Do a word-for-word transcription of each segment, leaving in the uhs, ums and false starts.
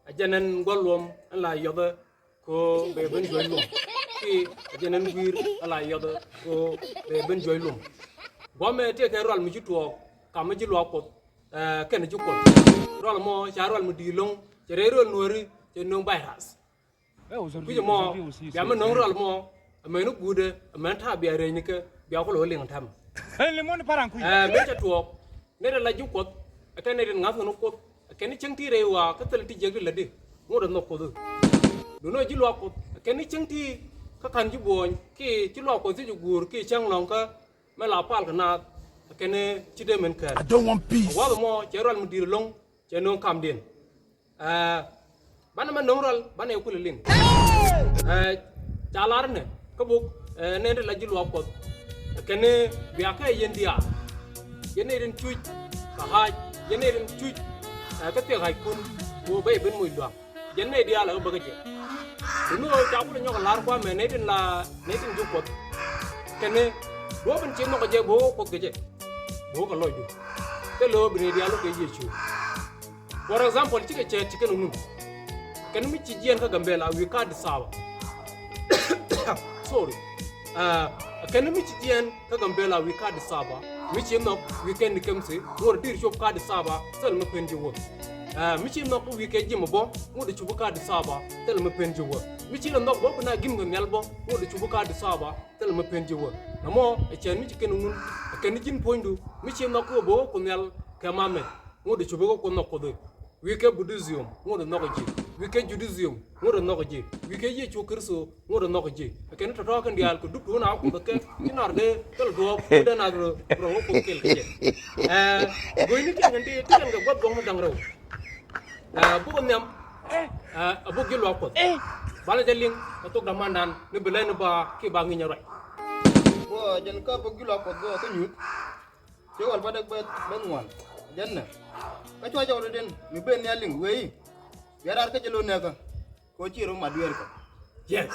Ɛ jɛn ɛn gua̱l luɔm ɛn la yɔthɛ ko bɛ ben juɔc luɔm. Ki ɛ jɛn ɛn gui̱i̱r ɛn la yɔthɛ ko bɛ ben juɔc luɔm. Guamɛ tëë kɛ rual mi ci tuɔɔk kam mi ji̱ luaak Kuɔth, eh, kɛn ji̱ Kuɔth. Rual mɔ ca rual mi di̱i̱t lo̱ŋ, cɛ rɛy rööl nuääri, cɛ nööŋ virus. Kui̱c ɛmɔ bia mi no̱o̱ŋ rual mɔ, ɛmɛn i̱ guutdɛ, ɛmɛn ta̱a̱ bia rɛy ni kɛ, bia kulɛ wä liŋ tɛm. Ɛn limon paraŋ kui̱. Eh, mëë cɛ tuɔɔk, nɛy tin la ji̱ Kuɔth, ɛ kɛn nɛy tin ŋa̱th kɛn Kuoth, ɛ kɛn ni cäŋ ti rɛy waa kä thil ti jiäk ti lätdi, ŋot ɛ nhɔk Kuoth. Duundɛ ji̱ luaak Kuɔth, ɛ kɛn ni cäŋ ti kä ka̱n ji̱ buɔ̱ɔ̱ny, ki ci luaak Kuɔth ci ji̱ guur, ki cäŋ lɔ̱ŋkä, mɛ la pal kɛ naath, ɛ kɛn ci dee min kɛɛl. I don't want peace. Ɛ wath ɛmɔ, cɛ rual mi di̱i̱t lo̱ŋ, cɛ no̱o̱ŋ kamdiɛn. Eh, banɛ mɛ no̱o̱ŋ rual, banɛ kulɛ liŋ. Eh, ca lar nɛ kä buk, eh, nɛn ti la ji̱ luaak Kuɔth. Kɛn ni bia kɛ yɛn diaal. Yɛn ni rin cuc kɛ hac, yɛn ni rin cuc, eh, kä thiek hackun, ko bä yɛ ben moc luaak. Yɛn ni diaal ɛ bä kä jɛ. Duŋni ɣöö ca kulɛ nyɔk lar kuamɛ nɛy tin la, nɛy tin ji̱ Kuɔth. Kɛn ni duɔ̱ɔ̱p in ci nhɔk kɛ jɛ, bä wä Kuoth kɛ jɛ. Bä wä kɛ lɔcdu. Thilɛ ɣöö bi nɛy diaal wä kɛ Yecu. For example, cikɛ cɛ ti kɛn ŋun. Kɛn mi ci jiɛn kä Gambela wi̱i̱ kä Addis Ababa. Sorry. Ah, kɛn mi ci jiɛn kä Gambela wi̱i̱ kä Addis Ababa. Mi ci nhɔk wi̱i̱ kɛn ni kɛm si, ŋot di̱i̱r cop kä Addis Ababa, thil mi pen ji̱ wä. Ah, mi ci nhɔk wi̱i̱ kɛ ji̱ mɛ bä, ŋot di cup kä Addis Ababa, thil mi pen ji̱ wä. Mi ci nhɔk bä bi na gim kɛ nhial bä, ŋot di cup kä Addis Ababa, thil mi pen ji̱ wä. Namɔ, ɛ cɛn mi ci kɛn ŋun, ɛ kɛn ji̱n puɔ̱nydu, mi ci nhɔk kɛ bä wä ku nhial kɛ mamɛ, ŋot di cup kä ku nhɔk Kuoth. Wi̱i̱ kɛ Buddhism, ŋot ɛ nhɔk ji̱. Wi̱i̱ kɛ Judaism, ŋot ɛ nhɔk ji̱. Wi̱i̱ kɛ Yecu Kritho, ŋot ɛ nhɔk ji̱. Ɛ kɛn tɔ̱tɔ̱ kɛn diaal kɛ dup tuun a Kuoth kɛ, ci nar dee thil duɔ̱ɔ̱p, dee nar rɔ, rɔ wä Kuoth kɛl kɛ jɛ. Eh, go̱o̱yni ti kɛn ti, ti kɛn kɛ gua̱th gɔŋ mi da̱ŋ rɛw. Eh, buk nhiam, eh, a buk ji̱ luaak Kuɔth. Banɛ jɛ liŋ, kɛ thok damandan, ni bi lɛn ba, ki ba ŋi̱ny a ruac. Buk jɛn kä buk ji̱ luaak Kuɔth, buk kä nyuth. Ci wal bädäk bä, bä ŋuan. Jɛn nɛ. Kä cua jɔw dɔ̱diɛn mi ben nhial liŋ wee i̱. Bia raar kä jɛ lo̱n nɛɛkä. Kɛ ɣöö ci rɔ mat dueerkä. Yes.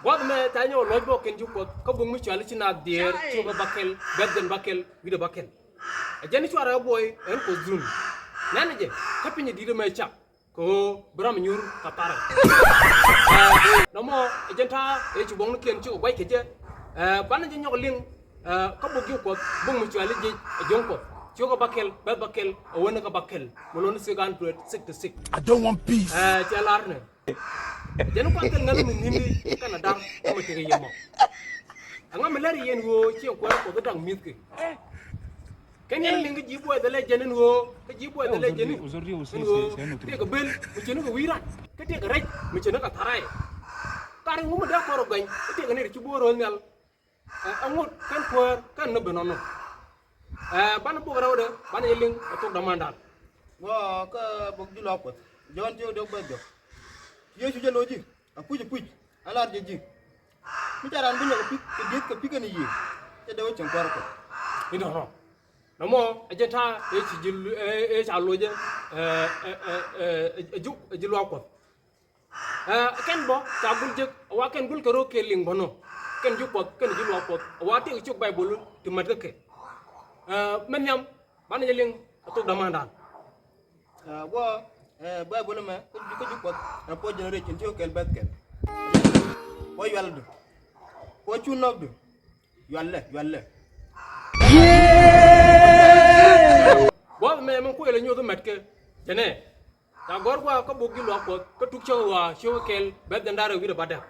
Gua̱th mɛ ca nyɔk luɔc bä kɛn ji̱ Kuɔth kä buk mi cɔal i̱ ci naath diɛɛr, cukɛ bäkɛl, bɛ̈th jɛn bäkɛl, wi̱cdɛ bäkɛl. Ɛ jɛn i̱ cua rɔ buɔy ɛn Kuoth dhun. Nɛn jɛ kä piny i̱ di̱t ɛmɛ cak. Kɛ ɣöö bi ram nyuur kɛ tharɛ. Ɛ, nɔmɔ ɛ jɛn ta̱a̱ ëë ci buɔ̱ŋnikiɛn cikɛ gua̱c kɛ jɛ. Ɛ, banɛ jɛ nyɔk liŋ, ɛ, kä buk ji̱ Kuɔth, buk mi cɔal i̱ ji̱ ɛ ji̱ Kuɔth. Cukɛ bäkɛl, bɛ̈th bäkɛl, ɛ wäni kɛ bäkɛl. Mi lon six hundred sixty-six. I don't want peace. Ɛ, cɛ lar nɛ. Jɛn kuath kɛl ŋäth mi ni̱n di kɛn a da̱r kä mi tekɛ yɛ mɔ. Ɛŋa mi lɛr yɛn ɣöö ciɛ kuäär Kuɔth i̱ da̱ŋ mi̱thki. Kɛn yɛn liŋ kä ji̱ buɔy thilɛ jɛn in ɣöö, kä ji̱ buɔy thilɛ jɛn in ɣöö, tëëkɛ bel mi cini kɛ wi̱i̱ ran, kä tëëkɛ rɛc mi cini kɛ tharay. Kar in ŋu mi dee kɔr ɔ gany, kä tëëkɛ ni ri ci bo̱o̱r ɣöö nhial. Ɛ, ɛŋut kɛn kuäär kɛn ni ben ɔnɔ. Ɛ, banɛ bok rɛwdɛ, banɛ jɛ liŋ ɛ thok dämandan. Gɔaa kä bok ji̱ luaak Kuɔth. Jɔ̱ɔ̱n ti wä dee bɛ jɔk. Yecu jɛ lo̱c ji̱, a puc a puc, a lar jɛ ji̱. Mi ca raan bi nyɔk kɛ pi̱th, kɛ dieth kɛ pi̱th kɛn yiëë, cɛ dee wä cieŋ kuäär Kuɔth. Inɔnɔ. Nɔmɔ ɛ jɛn ta̱a̱ ëë ci ji̱, ëë, ëë ca loc ɛ, ɛ, ɛ, ɛ, ɛ, ɛ, ji̱, ɛ ji̱ luaak Kuɔth. Ɛ, kɛn bä ca gul jek, a wa kɛn gul kɛ ro̱o̱ kɛ liŋ bä nɔ. Kɛn ji̱ Kuɔth, kɛn ji̱ luaak Kuɔth. A wa tëëk cuk Baibol ti mät kä kɛ. Ɛ, mɛ nhiam, banɛ jɛ liŋ, a thok dämandan. Ɛ, guɔ, ɛ, Baibol ɛmɛ, kä ji̱, kä ji̱ Kuɔth, ɛ, four generation, ci kɛl bɛ̈th kɛl. Guɔ yualdu. Guɔ cu nɔpdu. Yualɛ, yualɛ. Guɔ mɛ, mɛ kuɛ lɛ nyoth mɛt kɛ, jɛnɛ. Ca gɔ̱r gua̱a̱ kä buk ji̱ luaak Kuɔth, kä tuk cäk ɣɔaa, cio̱k kɛl, bɛ̈th jɛn da̱rɛ wi̱cdɛ bädäk.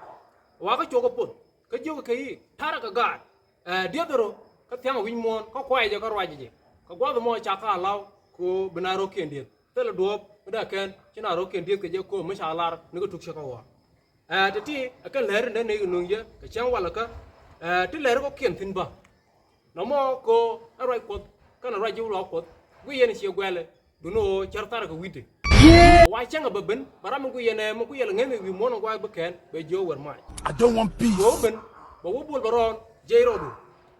Ɣɔaa kä cuɔk kä poth, kä jiök kɛ i̱, ta̱rä kɛ gaat, ɛ, dieth rɔ, kä thia̱ŋ wi̱c muɔ̱ɔ̱n, kä kuayɛ jɛ kä ruacɛ jɛ. Kɛ gua̱a̱th ɛmɔ ca kä law, kɛ ɣöö bi na ro̱o̱kiɛn dieth. Thilɛ duɔ̱ɔ̱p, mi dee kɛn, ci na ro̱o̱kiɛn dieth kɛ jɛ kɛ ɣöö mi ca lar, ni kä tuk cäk ɣɔaa. Ɛ, ti̱ti̱, ɛ kɛn lɛr in dee nɛy kɛ nöŋ yɛ, kɛ cäŋ walɛ kä, ɛ, ti lɛr kɔ̱kiɛn thi̱n bä. Nɔmɔ kɛ ɣöö ɛ ruac Kuɔth, kɛnɛ ruac ji̱ luaak Kuɔth, guiy yɛn ciɛ guɛlɛ, duundɛ ɣöö cär tharɛ kɛ wi̱cdɛ. Wa cäŋɛ bɛ ben, bɛ ram mi guiy yɛn ɛ, mi guiy yɛn ŋäth mi wi̱i̱ muɔ̱ɔ̱n ɛ gua̱a̱c bä kɛn, bɛ jiök wɛr mac. I don't want peace. Kɛ ɣöö ben, bɛ wä bol bɛ rɔɔn, jiɛc rɔɔdu.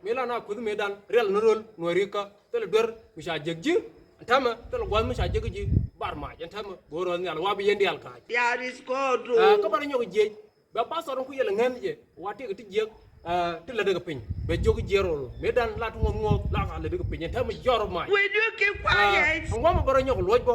Mi la na kueth mëëdan, riɛl ni röl, nuääri kä, thilɛ duer, mi ca jiäk ji̱, ɛn täämɛ, thilɛ gua̱a̱th mi ca jiäk ji̱, bar mac, ɛn täämɛ, go̱o̱r rɔɔn nhial, wa bi yɛn diaal ka̱a̱c. Ɛ, kä bɛ rɔ nyɔk jiɛc, Bɛ pastor in ku yɛl ɛ ŋän jɛ, wa tëëk ti jiäk, ɛ, ti lätdɛ kɛ piny. Bɛ jiök jiɛɛr rɔl. Mëëdan lat ŋuɔth ŋuɔth, la ka lätdɛ kɛ piny. Ɛn täämɛ jɔr mac. Will you keep quiet? Ɛ, ɛŋuɔmɛ bä rɔ nyɔk luɔc bä.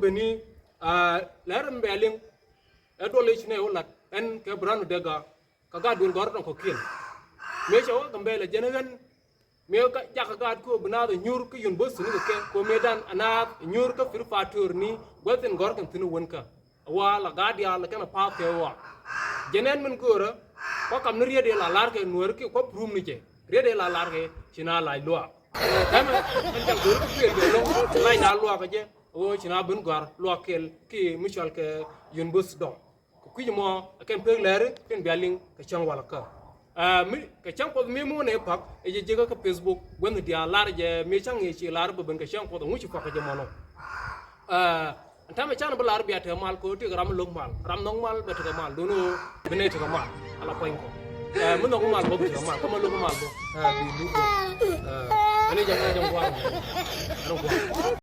beni, ah, lɛr mi bɛ liŋ. Ɛ duɔl i̱ ci nɛ wä lat ɛn kɛ bi ran wä dee gaak. Kä gaat duël gɔ̱r tɔŋ kɔ̱kiɛn. Mëë cɛ wä Gambɛla jɛn ɣän. Mëë kä jakä gaat kä bi naath ɛ nyuur kä university ni kɛ kɛ kɛ mëë dan ɛ naath ɛ nyuur kä pir pa̱a̱t töör ni gua̱th in gɔ̱r kɛn thi̱n wän kä. Ɛ wa la gaat diaal kɛn ɛ pa̱a̱th kɛ wa. Jɛn ɛn min köörä. Kua kam ni riet in la lar kɛ nuäär ki kua prum ni jɛ. Riet in la lar kɛ ci na lac luaak. Ɛmɛ ɛn jak duël kä piɛl jɛ lo̱ŋ lac na luaak kɛ jɛ. Ɛ wä ci na ben gɔ̱a̱r luaak kɛl ki mi cɔal kɛ university dɔŋ. Kɛ kui̱c mɔ ɛ kɛn pek lɛri kɛn bia liŋ kɛ cäŋ walɛ kä. Ɛ, mi kɛ cäŋ Kuɔth mi mun ɛ pak ɛ jɛ jiäkä kä Facebook guänh diaal lar jɛ mi cäŋ yɛ ci lar bä ben kɛ cäŋ Kuɔth ɛŋu ci pak kɛ jɛ mɔnɔ. Ɛ, ɛn tamɛ can bi lar bia tekɛ mal kɛ ɣöö tekɛ ram mi lo̱k mal, ram nhɔk mal bɛ tekɛ mal, duundɛ ɣöö bi nɛy tekɛ mal ala puɔ̱ny kɔ. Ɛ, mi nhɔk mal bä bi tekɛ mal, kä mi lo̱k mal bä, ɛ, bi luk bä. Ɛ, ɛn jɛ ŋa̱c jɛ ŋuar ɛn ŋuar.